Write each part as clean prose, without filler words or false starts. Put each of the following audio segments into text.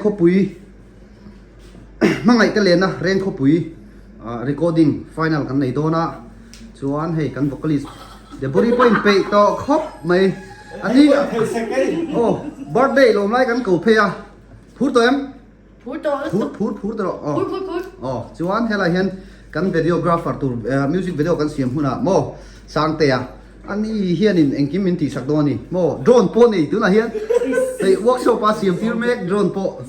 Rengkhawpui hmangaih te lena Rengkhawpui recording final kan nei dawn a chuan hei kan vocalist Deborah pawh in peih tawh khawp mai a ni aw birthday lawm lai kan ko phei a phur tawh em? Phur tawh Phur phur phur tawh rawh aw. Phur phur phur. Aw chuan helai hian kan videographer tur music video kan siam hunah maw Sangtea ani hianin engkim min tihsak dawn a ni maw drone pawh nei tunah hian hei workshop a siam tir mek drone pawh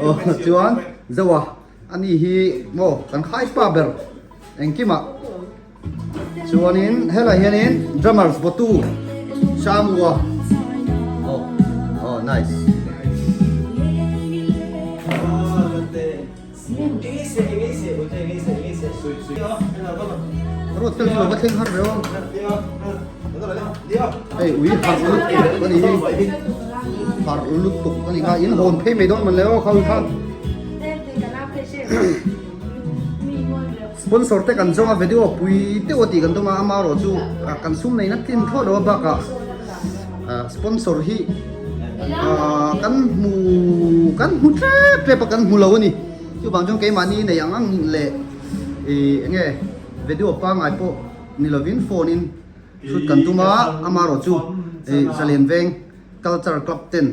aw chuan Zoa ani hi maw kan khai pa ber engkimah Chuanin helai hianin drummers bawtu Samua oh oh nice. Ruat fel chu lo va thleng har ve aw. Hei ui harh lutuk a ni hi. Harh lutuk a ni kha in hawn phei mai dawn man le aw kha ui kha. Sponsor te kan zawng a video pui deuh a tih kan tum a amaherawh chu kan sum neihna tlin thlawt lo a bakah sponsor hi kan hmu kan hmu tlep tlep a kan hmu lo a ni chuvang chuan keimahni nei ang ang leh ih eng nge video pangngai pawh ni lovin phone in shoot kan tum a amaherawh chu ih zalen veng culture club ten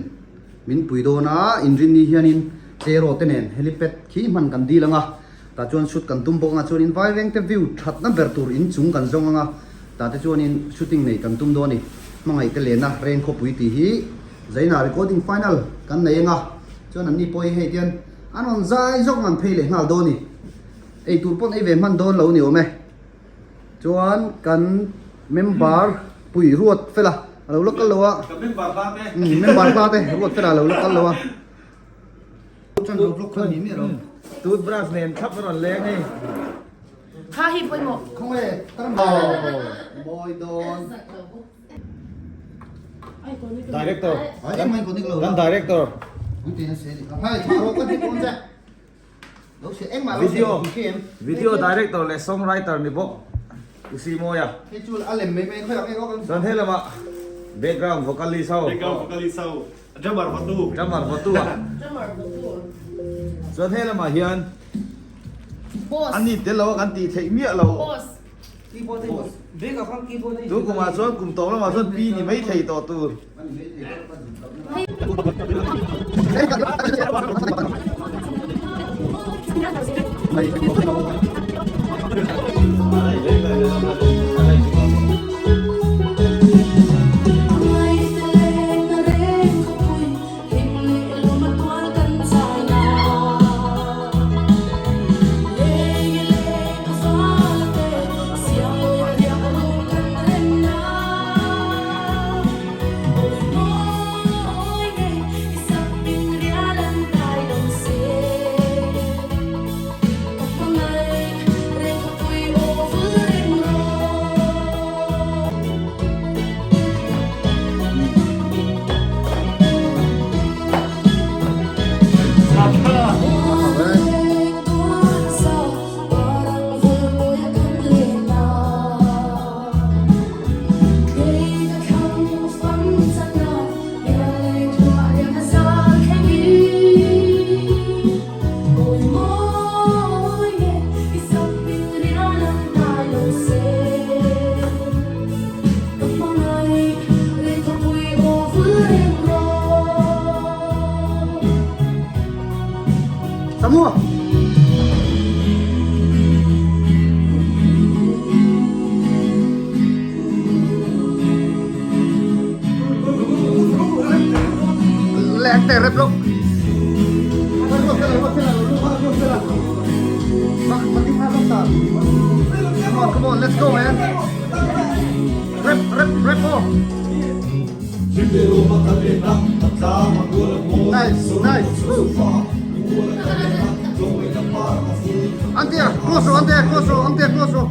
min pui dawn a inrinni hianin tleiraw te nen helipad khi hman kan dil ang a. Tah chuan shoot kan tum bawk anga chuanin Vairengte view thatna ber tur inchung kan zawng anga tah te chuanin shooting nei kan tum dawn a ni. Hmangaih te lena Rain khawpui tih hi Zaina recording final kan nei anga chuan anni pawh hi hei tian an rawn zai zawk ngan phei leh nghal dawn a ni. Ei tur pawn ei ve hman dawn lo a ni awm e. Chuan kan member pui Ruat fela a lo la kal lo a. Ka member hla te. Member hla te Ruat fela a lo la kal lo a. Toothbrush nen thlap a rawn leng hei. Kha hi pawimawh. Director. Kan director. Video video director leh songwriter ni bawk U Si Mawia. Chuan he lamah background vocalist ho. Background vocalist ho. Drummer vatu. Drummer vatu a. Drummer vatu. Chuan he lamah hian Boss. Ani tel lo a kan tih theih miah lo. Boss. Keyboard hei. Bag ah khan keyboard hei. Tu kumah chuan kum tawp lamah chuan pi ni mai thei tawh tur. Samu. Lek te rep lok. Come on, come on, let's go, man. Rep, rep, rep, oh. Nice, nice. Antea, close ro, Antea, close ro, Antea, close ro.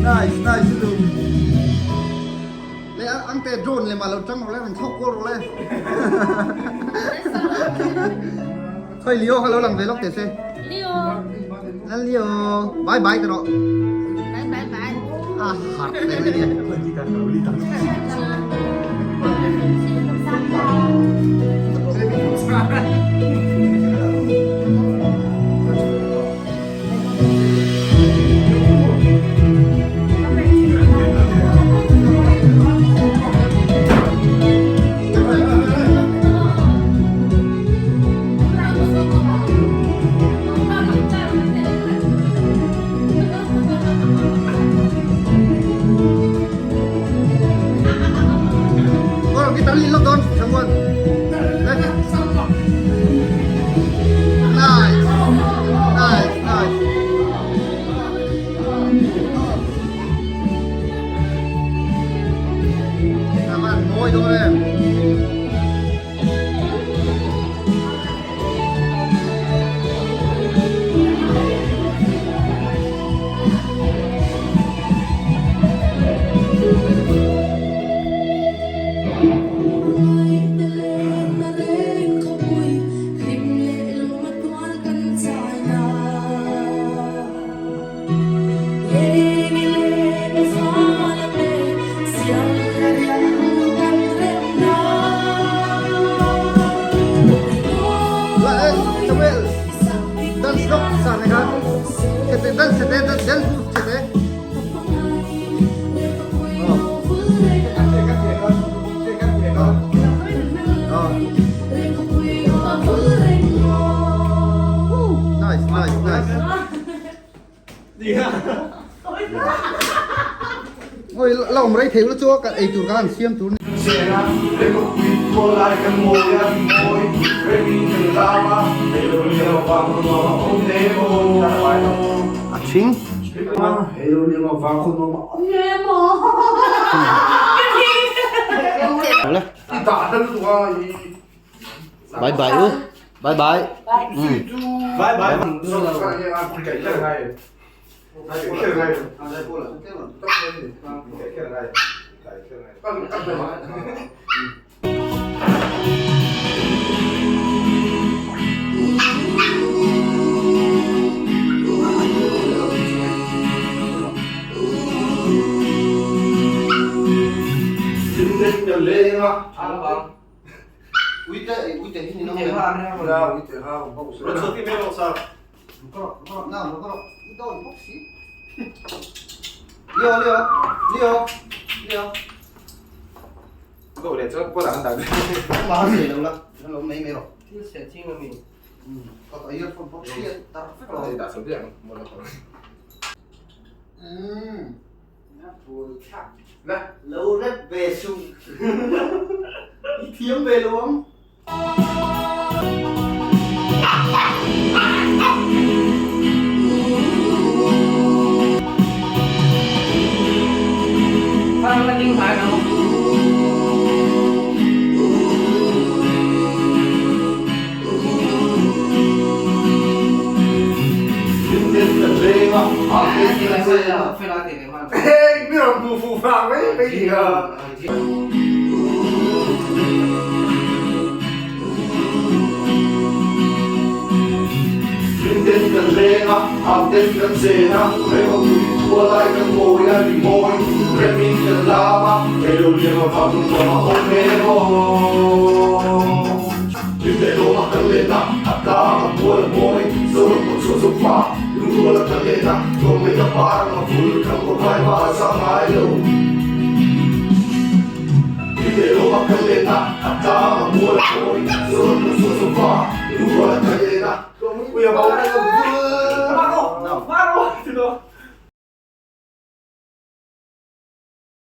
Nice, nice. Le, an Sangte drone lem ah lo tang rawh le rawn thlawk kual rawh le. Khawi Leo kha lo lang ve lawk teh se. Leo. Lal Leo. Bye bye ta rawh. Bye bye bye. A harh ve mai nia. Nice. Nice, nice. Aman mawi dawn em? Dance rock sa này ha. Dance dance dance move chete. Nice, nice, nice. Oi, la awm rei thei ula chu a ei tur kha an siam tur. A thing. Bye bye u. Bye bye. Bye bye. Lo rep ve sung i thiam ve lo ang.